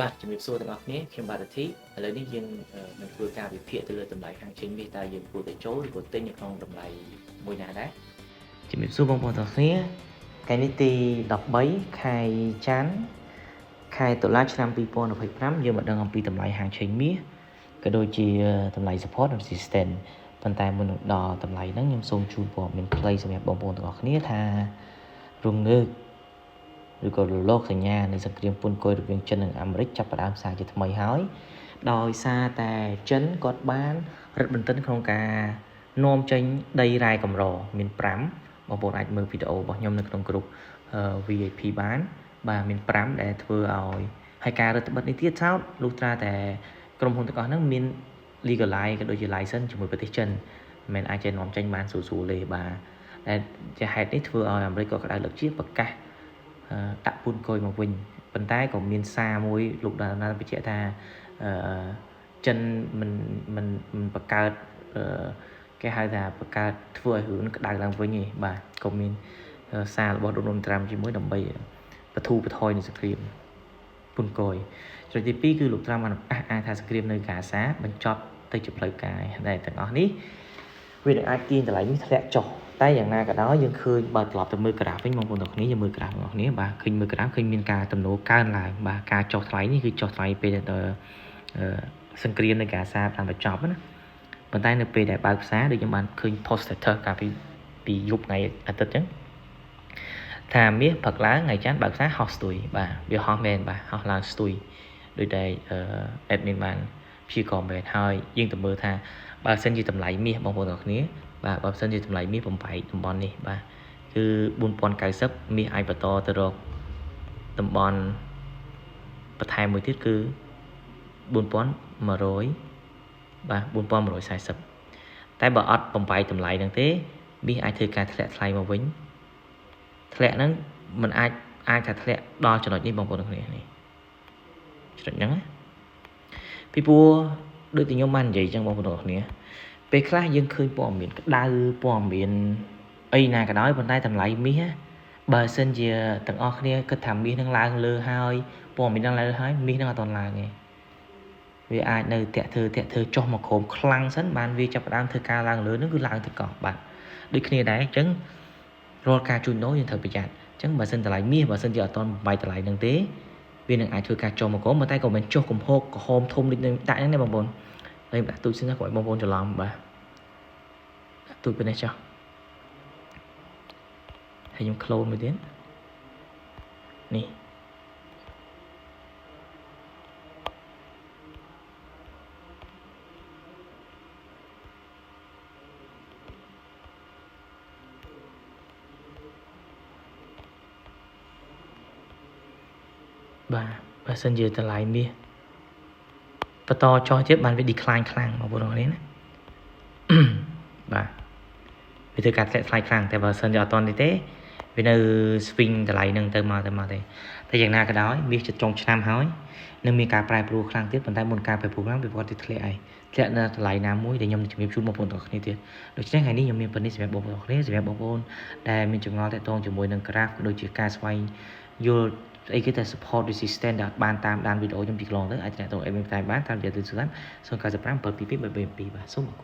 បាទជំរាបសួរទាំងអស់គ្នាខ្ញុំបាទរិទ្ធីឥឡូវនេះយើងនឹងធ្វើការវិភាគទៅលើតម្លៃហាងឆេងមាសតើយើងគួរតែចូលឬក៏ទិញនៅក្នុងតម្លៃមួយណាដែរជំរាបសួរបងប្អូនទាំងអស់គ្នាថ្ងៃនេះទី13ខែច័ន្ទខែតុលាឆ្នាំ2025យើងមកដឹងអំពីតម្លៃហាងឆេងមាសក៏ដូចជាតម្លៃ support និង resistance ប៉ុន្តែមុននឹងដល់តម្លៃហ្នឹងខ្ញុំសូមជូនព័ត៌មានខ្លីសម្រាប់បងប្អូនទាំងអស់គ្នាថារងើកឬក៏រលកសញ្ញានៃសង្គ្រាមពន្ធគយរវាងចិននិងអាមេរិកចាប់ផ្ដើមសារជាថ្មីហើយដោយសារតែចិនគាត់បានរឹតបន្តឹងក្នុងការនាំចេញដីរ៉ែកម្រមាន5បងប្អូនអាចមើលវីដេអូរបស់ខ្ញុំនៅក្នុងក្រុម VIP បានបាទមាន5ដែលធ្វើឲ្យហើយការរឹតបន្តឹងនេះទៀតសោតលុះត្រាតែក្រុមហ៊ុនទាំងអស់ហ្នឹងមាន legalize ក៏ដូចជា license ជាមួយប្រទេសចិនមិនមែនអាចចេះនាំចេញបានស្រួលៗទេបាទដែលជាហេតុនេះធ្វើឲ្យអាមេរិកក៏ក្តៅលើកជាប្រកាសដាក់ពន្ធគយមកវិញប៉ុន្តែក៏មានសារមួយលោកដាណាបញ្ជាក់ថាចិនមិនមិនមិនបង្កើតគេហៅថាបង្កើតធ្វើឲ្យរឿងក្តៅឡើងវិញទេបាទក៏មានសាររបស់ដូណាល់ត្រាំជាមួយដើម្បីបធូរបថយនៃសង្គ្រាមពន្ធគយចំណុចទី2គឺលោកត្រាំបានអះអាងថាសង្គ្រាមនៅហ្គាសាបញ្ចប់ទៅជាផ្លូវការដែលទាំងអស់នេះវានឹងអាចទាញតម្លៃនេះធ្លាក់ចុះតែយ៉ាងណាក៏ដោយយើងឃើញបើត្រឡប់ទៅមើលក្រាហ្វវិញបងប្អូនទាំងគ្នាយើងមើលក្រាហ្វទាំងអស់គ្នាបាទឃើញមើលក្រាហ្វឃើញមានការទំនោរកើនឡើងបាទការចុះថ្លៃនេះគឺចុះថ្លៃពេលដែលសង្គ្រាមនៅហ្គាសាបានបញ្ចប់ណាប៉ុន្តែនៅពេលដែលបើកផ្សារដូចខ្ញុំបានឃើញ post status កាលពីយប់ថ្ងៃអាទិត្យអញ្ចឹងថាមាសផឹកឡើងថ្ងៃច័ន្ទបើកផ្សារហោះស្ទួយបាទវាហោះមែនបាទហោះឡើងស្ទួយដោយតែ admin បានព្យាករណ៍មែនហើយយើងទៅមើលថាបើសិនជាតម្លៃមាសបងប្អូនទាំងគ្នាបាទបើសិនជាតម្លៃមាសបំបែកតំបន់នេះបាទគឺ4090មាសអាចបន្តទៅរកតំបន់បន្ថែមមួយទៀតគឺ4100បាទ4140តែបើអត់បំបែកតម្លៃហ្នឹងទេមាសអាចធ្វើការធ្លាក់ថ្លៃមកវិញធ្លាក់ហ្នឹងมันអាចអាចថាធ្លាក់ដល់ចំណុចនេះបងប្អូនទាំងគ្នានេះចំណុចហ្នឹងណាពីព្រោះដូចទីខ្ញុំបាននិយាយចឹងបងប្អូនទាំងគ្នាពេលខ្លះយើងឃើញព័ត៌មានក្តៅព័ត៌មានអីណាក៏ដោយប៉ុន្តែតម្លៃមាសបើសិនជាទាំងអស់គ្នាគិតថាមាសនឹងឡើងលើហើយព័ត៌មាននឹងឡើងលើហើយមាសនឹងអត់ទាន់ឡើងទេវាអាចនៅតាក់ធ្វើតាក់ធ្វើចុះមកក្រោមខ្លាំងសិនបានវាចាប់ផ្ដើមធ្វើការឡើងលើនឹងគឺឡើងទៅកោះបាទដូចគ្នាដែរអញ្ចឹងរាល់ការជួញដូរយើងត្រូវប្រយ័ត្នអញ្ចឹងបើសិនតម្លៃមាសបើសិនជាអត់ទាន់បំបែកតម្លៃនឹងទេវានឹងអាចធ្វើការចុះមកក្រោមប៉ុន្តែក៏មិនចុះកំហកក្រហមធំដូចនឹងដាក់ហ្នឹងណាបងប្អូនហើយដាក់ទូចសិនណាកុំឲ្យបងប្អូនច្រឡំបាទដាក់ទូចប៉ុណ្ណេះចុះហើយខ្ញុំ clone មួយទៀតនេះបាទបើសិនជាតម្លៃមាសបន្តចុះទៀតបានវា decline ខ្លាំងបងប្អូនទាំងនេះណាបាទវាធ្វើការធ្លាក់ថ្លៃខ្លាំងតែបើសិនជាអត់ទាន់នេះទេវានៅ swing តម្លៃនឹងទៅមកទៅមកទេតែយ៉ាងណាក៏ដោយមាសជិតចុងឆ្នាំហើយនឹងមានការប្រែប្រួលខ្លាំងទៀតប៉ុន្តែមុនការប្រែប្រួលខ្លាំងវាគាត់ទៅធ្លាក់ហើយធ្លាក់នៅតម្លៃណាមួយដែលខ្ញុំជំរាបជូនបងប្អូនទាំងគ្នាទៀតដូច្នេះថ្ងៃនេះខ្ញុំមានប៉ុណ្នេះសម្រាប់បងប្អូនទាំងគ្នាសម្រាប់បងប្អូនដែលមានចម្ងល់ទាក់ទងជាមួយនឹង graph ក៏ដូចជាការស្វែងយល់ស្អីគេតែ support resistance ដែលបានតាមដានវីដេអូខ្ញុំពីកន្លងទៅអាចទំនាក់ទំនង admin តែបានតាមរយៈទូរស័ព្ទ095 722 332បាទសូមអរគុណ។